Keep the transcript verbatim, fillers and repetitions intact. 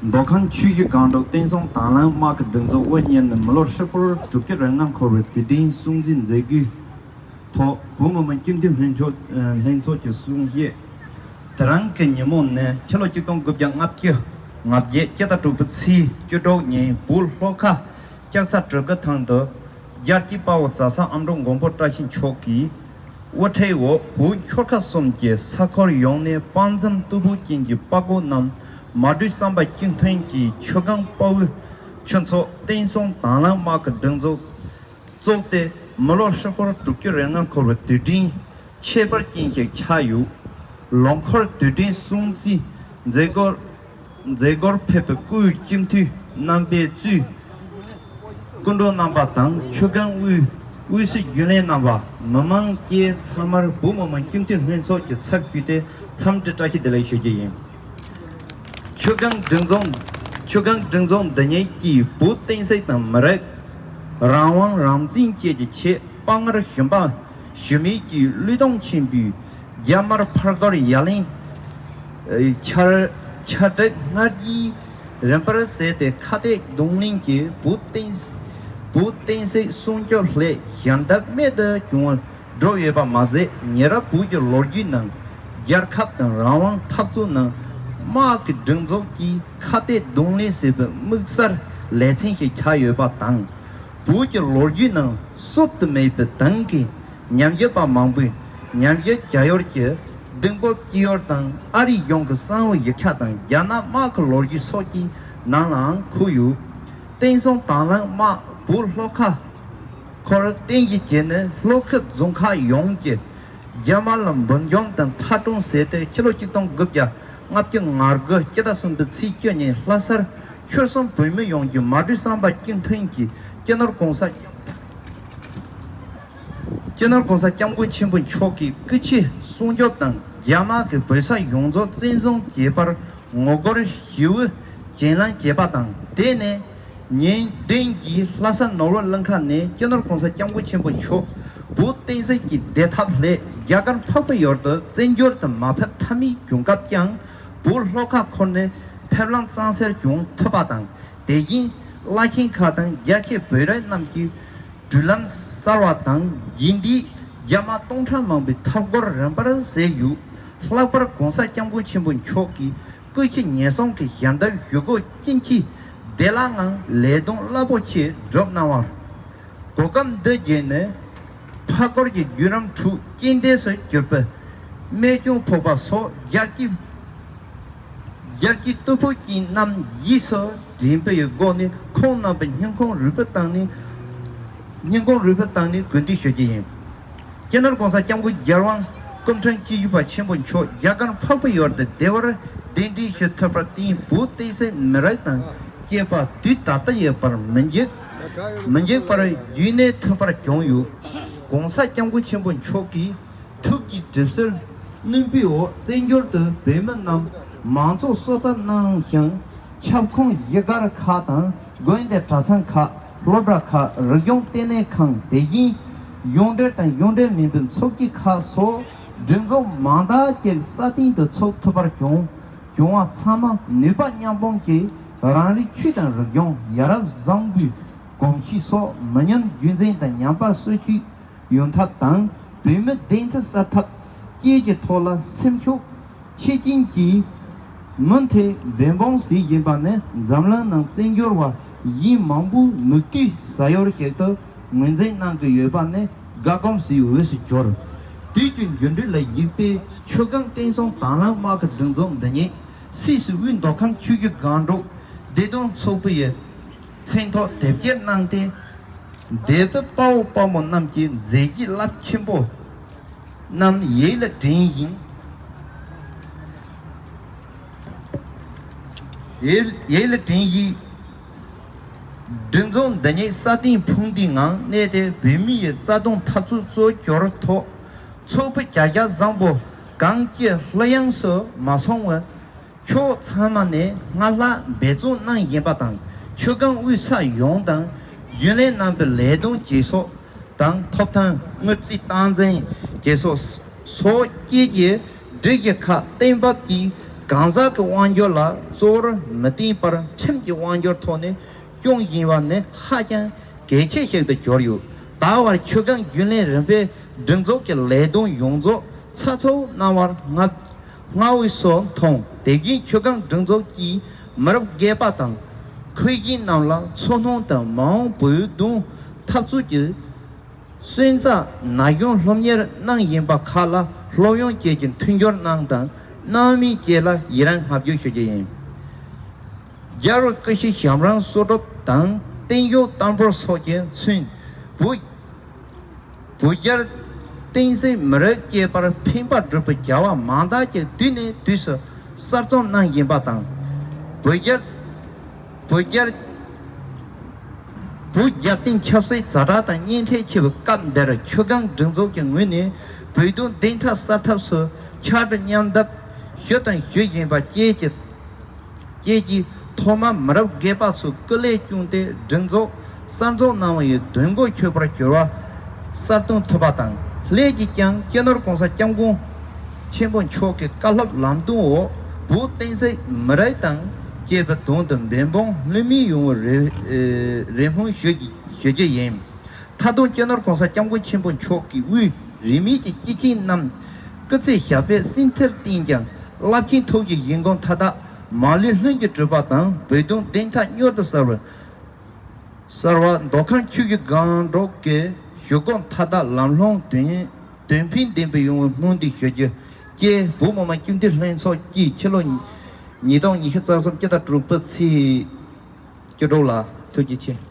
མདོ་ཁམས་ཆུ་བཞི་སྒང་དྲུག་བསྟན་སྲུང་དྭང་བླངས་དམག་གི་སྒྲིག་འཛུགས་དབུ་བརྙེས་ནས་མི་ལོ་ཧྲིལ་པོར་དྲུག་ཅུ་རེ་ལྔ་འཁོར་བའི་དུས་དྲན་སྲུང་བརྩི་མཛད་སྒོའི་ཐོག་བོད་མི་མང་སྤྱི་འཐུས་ལྷན་ཚོགས་ལྷན་ཚོགས་ཀྱི་གསུང་བཤད། དེ་རིང་གི་ཉིན་མོ་ནི་ཕྱི་ལོ་ཆིག་སྟོང་དགུ་བརྒྱ་ལྔ་བཅུ་ང་བརྒྱད་སྤྱི་ཟླ་དྲུག་པའི་ཚེས་བཅུ་དྲུག་ཉིན་བོད་ལྷོ་ཁ་ལྕགས་རྩ་གྲི་གུ་ཐང་དུ། རྒྱལ་གཅེས་དཔའ་བོ་ཛ་སག་ཨ་འབྲུག་མགོན་པོ་བཀྲ་ཤིས་མཆོག་གིས་དབུ་ཁྲིད་འོག་བོད་ཆོལ་ཁ་གསུམ་གྱི་ས་ཁུལ་ཡོངས་ནས་དཔའ་མཛངས་རྟུལ་ཕོད་ཅན་གྱི་དཔའ་རྒོད་རྣམས་མ་གྲོས་བསམ་པ་གཅིག་མཐུན་གྱིས་ཆུ་སྒང་དཔའ་བོའི་ཁྱུ་ཚོགས་བསྟན་སྲུང་དྭང་བླངས་དམག་གི་སྒྲིག་འཛུགས་བཙུགས་ཏེ་མི་ལོ་ཧྲིལ་པོར་དྲུག་ཅུ་རེ་ལྔ་འཁོར་བའི་དུས་དྲན་ཁྱད་པར་ཅན་ཞིག་ཆགས་ཡོད། ལོ་འཁོར་དུས་དྲན་སྲུང་བརྩི་མཛད་སྒོར་མཛད་སྒོར་ཕེབས་པའི་སྐུའི་སྤྱི་འཐུས་རྣམ་པས་གཙོས། སྐུ་མགྲོན་རྣམ་པ་དང་ཆུ་སྒང་དབུས་དབུས་སའི་རྒྱུན་ལས་རྣམ་པ། མི་མང་བཅས་ཚང་མར་བོད་མི་མང་སྤྱི་འཐུས་ལྷན་ཚོགས་ཀྱི་ཚབ་ཞུས་ཏེ་འཚམས་འདྲི་བཀྲ་ཤིས་བདེ་ལེགས་ཞུ་རྒྱུ་ཡིན། ཆུ་སྒང་སྒྲིག་འཛུགས། ཆུ་སྒང་སྒྲིག་འཛུགས་འདི་ཉིད་ཀྱིས་བོད་བསྟན་སྲིད་དང་མི་རིགས་རང་དབང་རང་བཙན་བཅས་ཀྱི་ཆེད་དཔའ་ངར་ཞུམ་པ་ཞུམ་མེད་ཀྱིས་བློས་གཏོང་ཆེན་པོས་རྒྱ་དམར་ཕར་རྒོལ་ཡ་ལན་ཆར་ཆར་དྲག་སྔར་གྱི་རིམ་པར་བསལ་ཏེ་ཁ་གཏད་གདོང་ལེན་གྱིས་བོད་བསྟན་བོད་བསྟན་སྲིད་སྲུང་སྐྱོབ་སླད་ཞབས་འདེགས་རྨད་དུ་བྱུང་བ། འགྲོ་ཡོད་པ་མ་ཟད། ཉེ་རབས་བོད་ཀྱི་ལོ་རྒྱུས་ནང་རྒྱལ་ཁབ་དང་རང་དབང་འཐབ་རྩོད་ནང་དམག་གི་སྒྲིག་འཛུགས་ཀྱིས་ཁ་གཏད་གདོང་ལེན་བྱེད་པའི་དམིགས་བསལ་ལེ་ཚན་ཞིག་ཆགས་ཡོད་པ་དང་། བོད་ཀྱི་ལོ་རྒྱུས་ནང་བསུབ་ཏུ་མེད་པའི་དེང་གི་ཉམས་ཞིབ་པ་མང་པོས་ཉམས་ཞིབ་བྱ་ཡུལ་གྱི་གདེང་སྤོབས་སྐྱེ་ཡུལ་དང་ཨ་རིའི་གཞུང་གི་གསང་བའི་ཡིག་ཆ་དང་རྒྱ་ནག་དམག་གི་ལོ་རྒྱུས་སོགས་ཀྱི་ནང་ལའང་འཁོད་ཡོད། བསྟན་སྲུང་དྭང་བླངས་དམག་བོད་ལྷོ་ཁ་ཁུལ་རྟེན་གཞི་བྱས་ནས་ལྷོ་ཁུལ་རྫོང་ཁག་ཡོངས་ཀྱི་རྒྱ་དམར་ལ་འབུར་འཇོམས་དང་མཐའ་སྐྲོངས་བྱས་ཏེ་ཕྱི་ལོ་ཆིག་སྟོང་དགུ་བརྒྱ་ལྔ་བཅུ་ང་དགུ་སྤྱི་ཟླ་གསུམ་པའི་ཚེས་བཅུ་ཉིན་ལྷ་སར་ཆོལ་གསུམ་བོད་མི་ཡོངས་ཀྱིས་མ་གྲོས་བསམ་པ་གཅིག་མཐུན་གྱིས་སྤྱི་ནོར་༸གོང་ས་སྤྱི་ནོར་༸གོང་ས་༸སྐྱབས་མགོན་ཆེན་པོ་མཆོག་གི་སྐུ་ཕྱྭ་སྲུང་སྐྱོབ་དང་རྒྱ་དམར་གྱིས་བོད་ས་ཡོངས་རྫོགས་བཙན་བཟུང་བྱས་པར་ངོ་རྒོལ་ཞི་བའི་གྱེན་ལངས་བྱས་པ་དང་། དེ་ནས་ཉིན་བདུན་གྱིས་ལྷ་ས་ནོར་བུ་གླིང་ཁ་ནས་སྤྱི་ནོར་༸གོང་ས་༸སྐྱབས་མགོན་ཆེན་པོ་མཆོག་བོད་བསྟན་སྲིད་ཀྱི་བདེ་ཐབས་སླད་རྒྱ་གར་འཕགས་པའི་ཡུལ་དུ་བཙན་བྱོལ་དུ་མ་ཕེབས་ཐབས་མེད་བྱུང་སྐབས་ཀྱང་། བོད་ལྷོ་ཁ་ཁུལ་ནས་ཕེབས་ལམ་གཙང་སེལ་བྱུང་ཐུབ་པ་དང་། དེ་བཞིན་བླ་ཆེན་ཁག་དང་རྒྱ་ཆེ་བོད་རིགས་རྣམས་ཀྱིས་འགྲུལ་ལམ་གསར་བ་དང་། རྗེས་འདེད་རྒྱ་དམག་སྟོང་ཕྲག་མང་པོའི་འཐབ་རྒོལ་རིམ་པར་བྱས་ཡོད། ལྷག་པར་༸གོང་ས་༸སྐྱབས་མགོན་ཆེན་པོ་མཆོག་གིས་སྐུ་ཕྱྭ་ཉེན་སྲུང་གི་ཞབས་འདེགས་ཞུ་སྒོ་ཅི་མཆིས་བདེ་བླག་ངང་ལས་དོན་རླབས་པོ་ཆེ་བསྒྲུབས་གནང་བར། གོ་སྐབས་འདི་བརྒྱུད་ནས་ཕར་རྒོལ་གྱི་བརྒྱུད་རིམ་ཁྲོད་རྐྱེན་འདས་སུ་གྱུར་པའི་རྨས་སྐྱོན་ཕོག་པ་སོགས་རྒྱལ་གཅེས་རྒྱལ་གཅེས་རྟུལ་ཕོད་ཅན་རྣམས་ཡིད་སུ་དྲན་པའི་སྒོ་ནས་ཁོང་རྣམ་པའི་སྙིང་ཁོང་རུས་པའི་གཏིང་ནས་སྙིང་ཁོང་རུས་པའི་གཏིང་ནས་གུས་འདུད་ཞུ་རྒྱུ་ཡིན། སྤྱི་ནོར་༸གོང་ས་༸སྐྱབས་མགོན་རྒྱལ་དབང་སྐུ་ཕྲེང་བཅུ་བཞི་པ་ཆེན་པོ་མཆོག་རྒྱ་གར་འཕགས་པའི་ཡུལ་དུ་བདེ་བར་གདན་འདྲེན་ཞུ་ཐུབ་པར་བརྟེན། བོད་བསྟན་སྲིད་མི་རིགས་དང་བཅས་པ་དུས་ད་ལྟ་ཡི་བར་མི་འཇིག་མི་འཇིག་པར་རྒྱུན་གནས་ཐུབ་པར་བྱུང་ཡོད། ༸གོང་ས་༸སྐྱབས་མགོན་ཆེན་པོ་མཆོག་གིས་ཐུགས་ཀྱི་གྲིབ་བསིལ་སྣུམ་པོའི་འོག་བཙན་བྱོལ་དུ་བོད་མི་རྣམས་མང་ཚོགས་གསོལ་ཚར་གནང་ཞིང་། ཁྱབ་ཁོངས་གཞིས་སྒར་ཁག་དང་དགོན་སྡེ་གྲྭ་ཚང་ཁག་སློབ་གྲྭ་ཁག་རིག་གཞུང་ལྟེ་གནས་ཁང་དེ་བཞིན་གཞུང་འབྲེལ་དང་གཞུང་འབྲེལ་མིན་པའི་ཚོགས་སྐྱིད་ཁག་སོགས་སྒྲིག་འཛུགས་མང་དག་ཅིག་སྲ་བརྟན་དུ་ཚུགས་ཐུབ་པར་བྱུང་། བྱུང་བ་ཚང་མ་ནུས་པ་མཉམ་སྤུངས་ཀྱིས་རང་རིགས་ཆོས་དང་རིག་གཞུང་ཡ་རབས་བཟང་པོའི་གོམས་གཤིས་སོགས་མི་ཉམས་རྒྱུན་འཛིན་དང་ཉམས་པ་སོར་ཆུད་ཡོང་ཐབས་དང་། བོད་མི་བདེན་མཐའ་གསལ་ཐབས་བཅས་ཀྱི་ཐོག་ལ་སེམས་ཤུགས་ཆེ་ཅན་གྱིས་མུ་མཐུད་འབད་འབུངས་བྱེད་བཞིན་པ་ནི་འཛམ་གླིང་ནང་བཙན་བྱོལ་བ་གཞན་མང་པོའི་མིག་ལྟོས་བྱ་ཡུལ་ཞིག་ཏུ་ངོས་འཛིན་གནང་གི་ཡོད་པ་ནི་དགའ་སྐོམ་བྱེད་འོས་སུ་གྱུར། དུས་ཀྱི་འགྱུར་འགྲོས་ལ་གཞིགས་པའི་ཆུ་སྒང་བསྟན་སྲུང་དྭང་བླངས་དམག་གི་སྒྲིག་འཛུགས་འདི་ཉིད་སུད་སི་དབུས་མདོ་ཁམས་ཆུ་བཞི་སྒང་དྲུག་བདེ་དོན་ཚོགས་པའི་མཚན་ཐོག་དེབ་སྐྱེལ་གནང་སྟེ། འདས་པའི་དཔའ་བོ་དཔའ་མོ་རྣམས་ཀྱི་མཛད་རྗེས་རླབས་ཆེན་པོ་རྣམས་ཡིད་ལ་དྲན་ཞིང་། ཡིད་ཡིད་ལ་དྲན་ཞིང་། སྒྲིག་འཛུགས་འདི་ཉིད་སྲ་བརྟན་ཕུགས་འདུན་ངང་གནས་ཏེ། བོད་མི་ཡི་རྩ་དོན་འཐབ་རྩོད་གཙོ་གྱུར་ཐོག་ཚོགས་པའི་བྱ་གཞག་བཟང་པོ་གང་ཅི་ལྷོད་ཡངས་སུ་མ་སོང་བར། ཕྱོགས་ཚང་མ་ནས་སྔར་ལྷག་འབད་བརྩོན་གནང་བཞིན་པ་དང་། ཆུ་སྒང་དབུས་ས་ཡོངས་དང་རྒྱུན་ལས་རྣམ་པའི་ལས་དོན་བྱེད་ཕྱོགས་དང་། ཐོབ་ཐང་དངུལ་རྩིས་སྟངས་འཛིན་བྱེད་ཕྱོགས་སོགས་བཅས་ཀྱི་སྒྲིག་གཞི་ཁག་གཏན་འབེབས་ཀྱིས་ གང་ཟག་གི་དབང་སྒྱུར་ལ་གཙོ་བོར་མི་བརྟེན་པར་ཁྲིམས་ཀྱི་དབང་སྒྱུར་ཐོག་ནས་སྐྱོང་བཞིན་པ་ནི་ཧ་ཅང་གལ་ཆེ་ཞིག་ཏུ་གྱུར་ཡོད། ད་བར་ཆུ་སྒང་རྒྱུན་ལས་རིམ་པའི་སྒྲིག་འཛུགས་ཀྱི་ལས་དོན་ཡོངས་རྫོགས་ཚགས་ཚུད་གནང་བར་མངའ་མངའ་འོས་སུ་མཐོང་། དེ་བཞིན་ཆུ་སྒང་སྒྲིག་འཛུགས་ཀྱིས་མི་རབས་རྒས་པ་དང་། འཁོས་ཞན་རྣམས་ལ་འཚོ་སྣོན་དང་མ་འོངས་བོད་དོན་འཐབ་རྩོད་ཀྱི་སོན་རྩ་ན་གཞོན་སློབ་གཉེར་གནང་བཞིན་པ་ཁག་ལ་སློབ་ཡོན་བཅས་ཀྱི་མཐུན་འགྱུར་གནང་དང་གནང་མུས་བཅས་ལ་ཡི་རང་བསྔགས་བརྗོད་ཞུ་རྒྱུ་ཡིན། རྒྱལ་བ་ཀུ་ཤུ་ཞབས་བཟང་གསོལ་སྒྲུབ་དང་བརྟན་བཞུགས་བསྟར་འབུལ་སོགས་ཀྱིས་མཚོན། བོད་བོད་རྒྱལ་བསྟན་སྲིད་མི་རིགས་གཅེས་པར་ཕན་པ་སྒྲུབ་པའི་བྱ་བ་མང་དག་ཅིག་དུས་ནས་དུས་སུ་གསར་རྩོམ་གནང་བཞིན་པ་དང་། བོད་རྒྱལ་བོད་རྒྱལ་བོད་རྒྱལ་བསྟན་ཆབ་སྲིད་ཛ་དྲག་དང་གཉན་འཕྲང་ཆེ་བའི་སྐབས་འདིར་ཆུ་སྒང་སྒྲིག་འཛུགས་ཀྱི་ངོས་ནས་བོད་དོན་བདེན་མཐའ་གསལ་ཐབས་སུ་ཕྱག་བྲིས་མཉམ་འདེགས་ཞུས་དང་ཞུ་བཞིན་པ་བཅས་ཀྱི་བཅས་ཀྱིས་ཐོག་མར་མི་རབས་རྒས་པ་ཚོས་སྐུ་ལས་བསྐྱོན་ཏེ་སྒྲིག་འཛུགས་གསར་འཛུགས་གནང་བ་ཡི་དོན་གོ་ཆོད་པར་གྱུར་པ་གསལ་སྟོན་ཐུབ་པ་དང་། སླད་ཀྱིས་ཀྱང་སྤྱི་ནོར་༸གོང་ས་༸སྐྱབས་མགོན་ཆེན་པོ་མཆོག་གི་བཀའ་སློབ་ལམ་སྟོན་འོག་བོད་བསྟན་སྲིད་མི་རིགས་དང་བཅས་པའི་དོན་དུ་འབད་འབུངས་ལྷོད་མེད་ཡོང་བའི་རེ་རེ་སྨོན་ཞུ་ཞུ་རྒྱུ་ཡིན། མཐའ་དོན་སྤྱི་ནོར་༸གོང་ས་༸སྐྱབས་མགོན་ཆེན་པོ་མཆོག་གིས་དབུས་རིས་མེད་ཀྱི་སྐྱེས་ཆེན་རྣམས་སྐུ་ཚེ་ཞབས་པད་སྲིད་མཐར་བརྟན་ཅིང་རླབས་ཆེན་ཐུགས་ཀྱི་བཞེད་དགོངས་མཐའ་དག་མ་ལུས་ལྷུན་གྱིས་གྲུབ་པ་དང་བོད་དོན་བདེན་མཐའ་མྱུར་དུ་གསལ་བར། གསལ་བ་མདོ་ཁམས་ཆུ་བཞི་སྒང་དྲུག་གི་ཞུ་སྒོ་མཐའ་དག་ལམ་ལྷོང་དོན་དོན་ཕན་ལྡན་པའི་ཡོང་བའི་སྨོན་འདུན་ཞུ་རྒྱུ་བཅས་བོད་མི་མང་སྤྱི་འཐུས་ལྷན་ཚོགས་ཀྱིས་ཕྱི་ལོ་ཉིས་སྟོང་ཉི་ཤུ་རྩ་གསུམ་སྤྱི་ཟླ་དྲུག་པའི་ཚེས་བཅུ་དྲུག་ལ། ཐུགས་རྗེ་ཆེ།